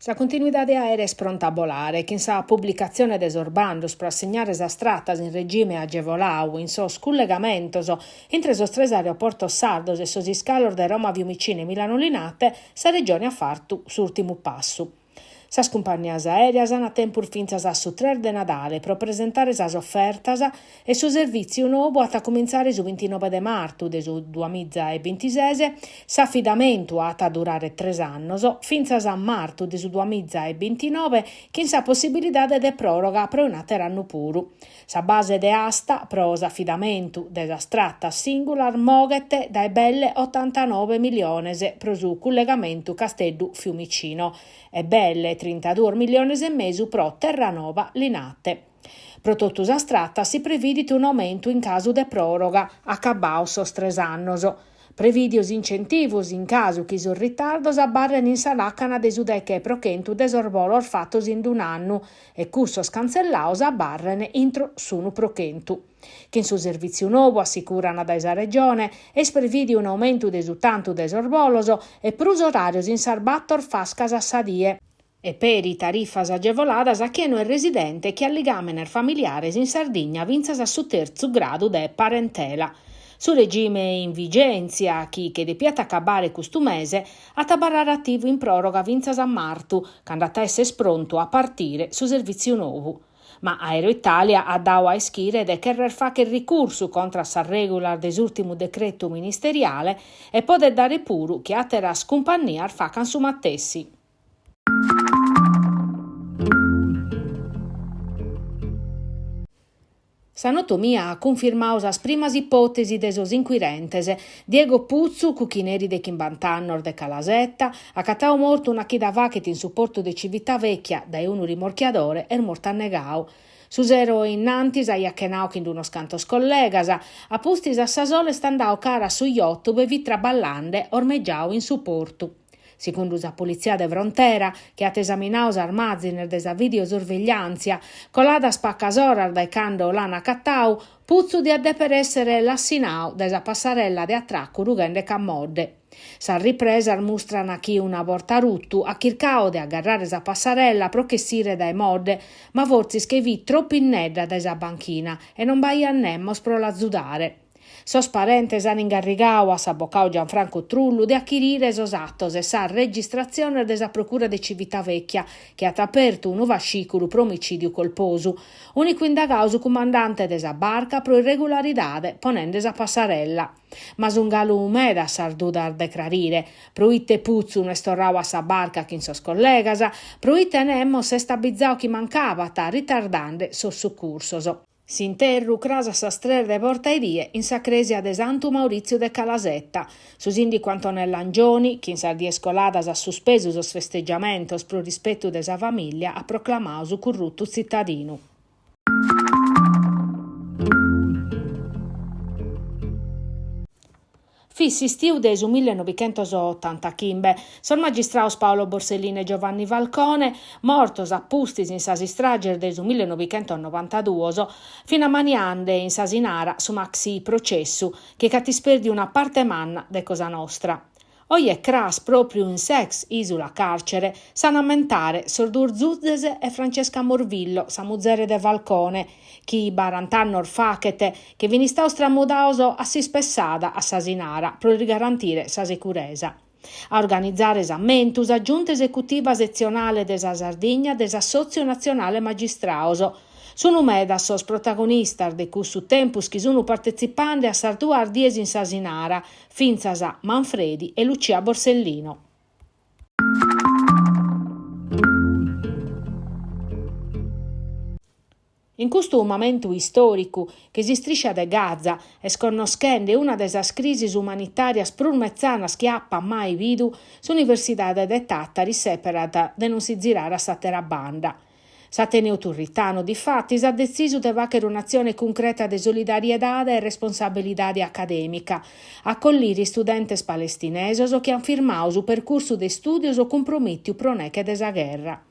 Sa continuidade aèrea est pronta a bolare, chin sa publicatzione de sos bandos pro assignare sas tratas in regime agevoladu in sos cullegamentos intre sos tres aeroportos sardos e sos iscalos de Roma Fiumicino e Milano Linate, sa Regione at fatu s'ùrtimu passu. Sas cumpannias aèreas ant tempus fintzas a su tres de Nadale pro presentare sas ofertas e su servìtziu nou at a cumintzare su bintinoe de martu de su duamiza e bintises, s'afidamentu at a durare tres annos, fintzas a martu de su duamiza e bintinoe, chin sa possibilidade de pròroga pro un'àteru annu puru. Sa base de asta pro s'afidamentu de sas tratas sìngulas moghet dae belle otantanoe miliones pro su cullegamentu Casteddu-Fiumicino e belle trintaduos miliones e mesu pro Terranova-Linate. Pro totu sas tratas si previdit un'aumentu in casu de pròroga, acabados sos tres annos. Prevìdios incentivos in casu chi sos ritardos abarren in sa làcana de su deche pro chentu de sos bolos fatos in un'annu e cussos cantzellados abarren intro s'unu pro chentu. Chin su servìtziu nou, assicuran dae sa Regione, est prevìdiu un'aumentu de su tantu de sos bolos e prus oràrios in sas bator fascas a sa die. E peri tarifas agevoladas a chie no est residente e chi at ligàmenes familiares in Sardigna fintzas a su tertzu gradu de parentela. Su regime in vigèntzia, chi che depiat acabare custu mese, at a abarrare ativu in pròroga fintzas a martu, cando at a èssere prontu a partire su servìtziu nou. Ma Aeroitalia at dadu a ischire de cherrer fàghere ricursu contra a sas règulas de s'ùrtimu decretu ministeriale e podet dare puru chi àteras cumpannias facant su matessi. Sa notomia at cunfirmadu sas primas ipòtesi de sos incuirentes. Diego Putzu, cuchineri de chimbant'annos de Calasetta, acatadu mortu una chida faghet in su portu de Civitavecchia dae unu rimorchiadore, est mortu annegadu. Su sero innantis aiat chenadu chin unos cantos collegas, a pustis a sa sola est andadu cara a su yacht ue fit traballende ormegiadu in su portu. Segundu sa politzia de frontera, chi at esaminadu sas màzines de sa videosorvegliàntzia, coladas pacas oras dae cando l'an acatadu, Putzu diat dèpere èssere lassinadu dae sa passarella de atracu rughende a modde. Sas ripresas mustran chi una borta rutu at chircadu de agarrare sa passarella pro ch'essire dae modde, ma fortzis che fit tropu innedda dae sa banchina e non b'aiat nemos pro l'azudare. Sos parentes an ingarrigadu a s'abocadu Gianfranco Trullu de achirire sos atos e sas registratziones de sa Procura de Civitavecchia, chi at apertu unu fascìculu pro omicìdiu colposu. Ùnicu indagadu su cumandante de sa barca pro irregularidade ponende sa passarella. Ma sunt galu meda sas dudas de crarire, pro ite Putzu no est torradu a sa barca chin sos collegas, pro ite nemos s'est abizadu chi mancabat, ritardende sos sucursos. S'interru cras a sas tres de bortaedie in sa crèsia de Santu Mauritziu de Calasetta. Su sìndicu Antonella Angioni, chi in sas dies coladas at suspesu sos festegiamentos pro rispetu de sa famìllia, at proclamadu su currutu tzitadinu. Fit s'istiu de su millenovichentosotantachimbe. Sos magistrados Paolo Borsellino e Giovanni Falcone, mortos a pustis in sas istrages de su millenovichentosnovantaduos, fin ammaniende in s'Asinara su maxi processu chi ch'at ispèrdiu una parte manna de Cosa Nostra. Oje e cras pròpriu in s'ex ìsula càrcere s'an a ammentare sos duos zuzes e Francesca Morvillo, sa muzere de Falcone, chi barant'annos faghet che fin istados tramudados a s'ispessada a s'Asinara pro lis garantire sa securesa. A organizare s'ammentu sa Giunta Esecutiva Setzionale de sa Sardigna de s'Assòtziu Natzionale Magistrados. Sunu medas sos protagonistas de cussu tempus chi sunu partetzipande a sas duas dies in s'Asinara, fintzas Manfredi e Lucia Borsellino. In custu mamentu istòricu chi s'istriscia de Gaza est connoschende una de sas crisis umanitàrias prus metzanas chi apat mai bidu, s'Universidade de Tàtari sèperat de non si zirare a s'àtera banda. S'Ateneu turritanu, difatis, at detzisu de fàghere un'atzione cuncreta de solidariedade e responsabilidade acadèmica, acollire istudentes palestinesos chi ant firmadu su percursu de istùdios cumpromìtiu pro neche de sa gherra.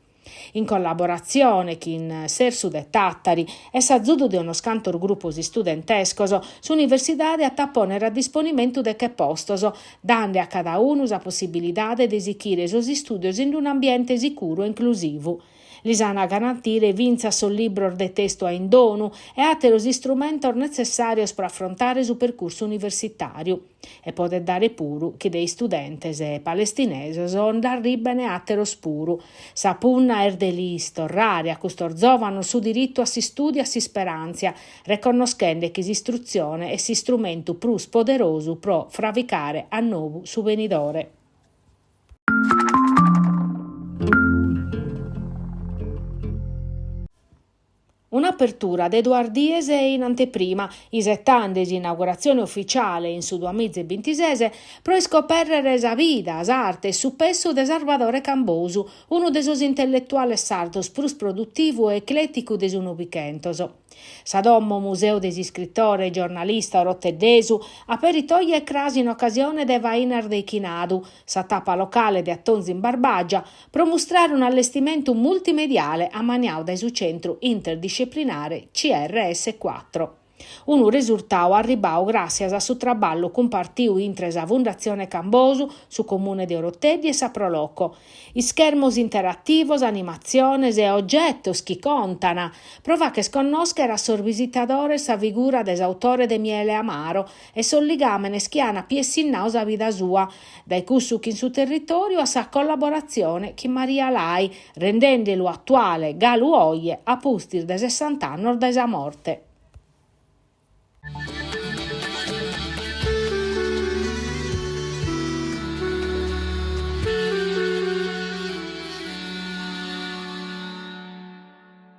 In collaboratzione chin s'Ersu de Tàtari e s'azudu de unos cantos grupos istudentescos, s'Universidade at a pònnere a disponimentu deche postos, dande a cada unu sa possibilidade de sichire sos istùdios in un'ambiente sicuru e inclusivu. Lis an a garantire fintzas sos libros de testu a indonu e àteros istrumentos netzessàrios pro afrontare su percursu universitàriu. E podet dare puru chi de istudentes palestinesos nd'arriben àteros puru. Sa punna est de lis torrare a custos zòvanos su diritu a s'istùdiu e a s'isperàntzia, reconnoschende chi s'istrutzione est s'istrumentu prus poderosu pro fravicare a nou su benidore. Un'apertura de duas dies in anteprima, isetande s'inauguratzione ufitziale in su duamiza e bintises, pro iscopèrrere sa vida, s'arte e su pessu de Sarbadore Cambosu, unu de sos intelletuales sardos prus produtivu e eclèticu de su Nobichentos. Sa domo museu de s'iscritore e giornalista oroteddesu aperit oje e cras in ocasione de Fainas de Ichinadu, sa tapa locale de atonzu in Barbàgia, pro mustrare un'allestimentu multimediale ammaniadu dae su Centru Interdisciplinare CRS Cuatro. Unu resurtadu arribadu gràssias a su traballu cumpartiu intre sa Fundatzione Cambosu, su Comune de Oroteddi e sa Pro Loco. Ischermos interativos, animatziones e ogetos chi contan, pro fagher connòschere a sos visitadores sa figura de s'autore de Miele Amaro e sos ligàmenes chi an piessinnadu sa vida sua, dae cussu chin su territòriu a sa collaboratzione chin Maria Lai, rendende lu atuale galu oje a pustis de sessant'annos dae sa morte.